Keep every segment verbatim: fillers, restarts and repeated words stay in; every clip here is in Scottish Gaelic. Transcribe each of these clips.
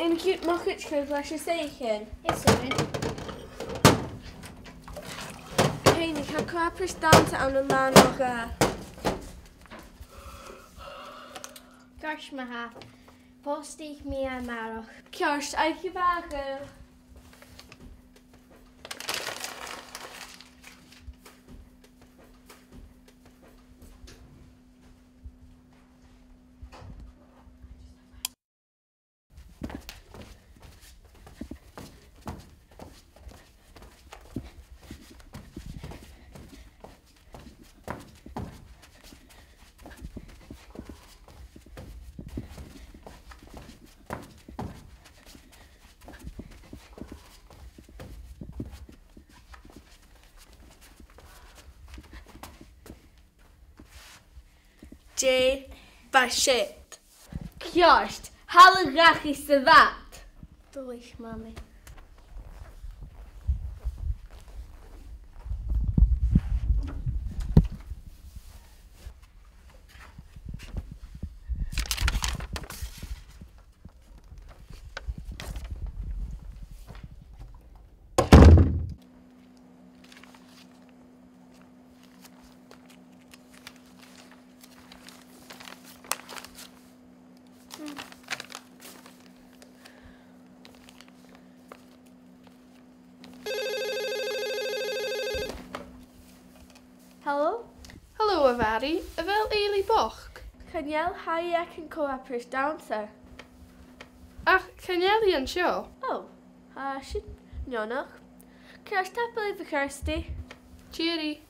An cuir mo chuid cur leis an soithichean? Is urrainn. Hey, nì, tha co-fharpais dannsa ann an làn a dhà. Ceart ma-thà. Postaich mi a-màireach. Ceart, oidhche mhath. Dè bha siud? Ceart, thalla dhachaigh sa bhad. Duilich, Mamaidh. Hello? Hello, a Mhàiri. A bheil Eilidh bochd? Chan eil, tha i aig a' cho-fharpais dannsa. Ach chan eil i an seo. Ò, tha sin neònach. Ceart, tapadh leibh, a Chirsty. Tìoraidh.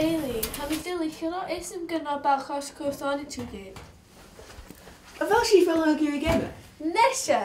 Eilidh, tha mi duilich, chan eil fhios agam gun robh ball-coise Cùl Sònraichte agad. A bheil sibh a' faighinn gu geama? Nise!